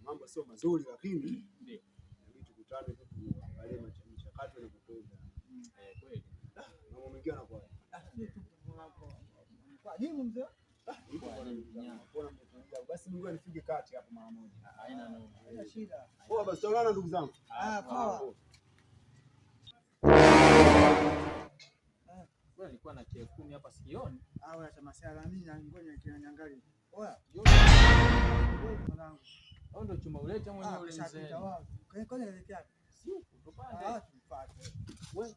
Mambo sio mazuri, lakini ndio tukutane tu tuangalie mchakato unavyokwenda. Eh, kweli. Mambo mengine yanakuwa mzee. Basi Mungu anifike kati hapo mara moja. Haina noma. Haina shida. Poa basi, tutaonana ndugu zangu. Ah, poa. Bwana, nilikuwa na elfu 10 hapa sioni. Ah, wewe chama sala mimi na ngoja kinyangali. Oya. Mwanangu. Au ndio chuma ulete mwenyewe ule mzee. Kwa nini nilekea? Si huku tupande. Ah, tupate. Wewe.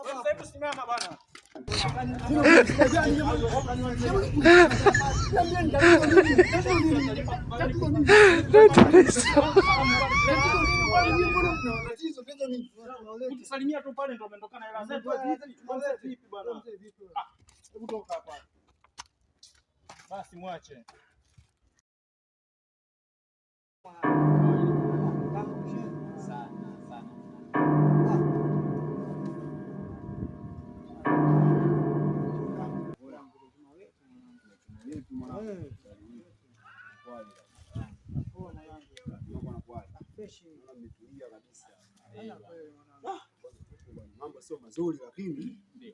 Wewe hebu simama bwana. Kutusalimia tu pale ndio umeondoka na hela zetu. Mzee vipi bwana? Hebu toka hapa. Basi mwache. Sana sana. Mambo sio mazuri, lakini ndio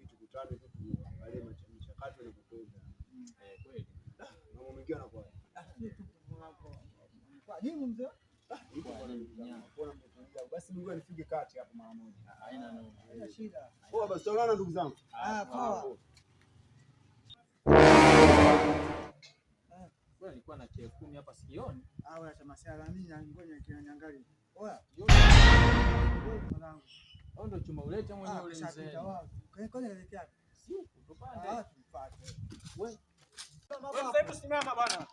tukutane tu tuangalie mchakato unavyokwenda. Eh, kweli. Mambo mengine yanakuwa mzee. Basi Mungu anifike kati hapo mara moja. Haina noma. Haina shida. Poa basi, tutaonana ndugu zangu. Ah, poa. Bwana, nilikuwa na elfu 10 hapa sioni. Ah, wewe chama sala mimi na ngoja kinyangali. Oya. Mwanangu. Au ndio chuma ulete mwenyewe ule mzee. Kwa nini nilekea? Si huku tupande. Ah, tupate. Wewe. Wewe hebu simama bwana.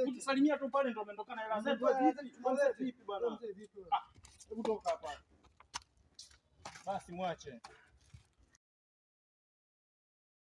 Kutusalimia tu pale ndio umeondoka na hela zetu. Mzee vipi bwana? Hebu toka hapa. Basi mwache.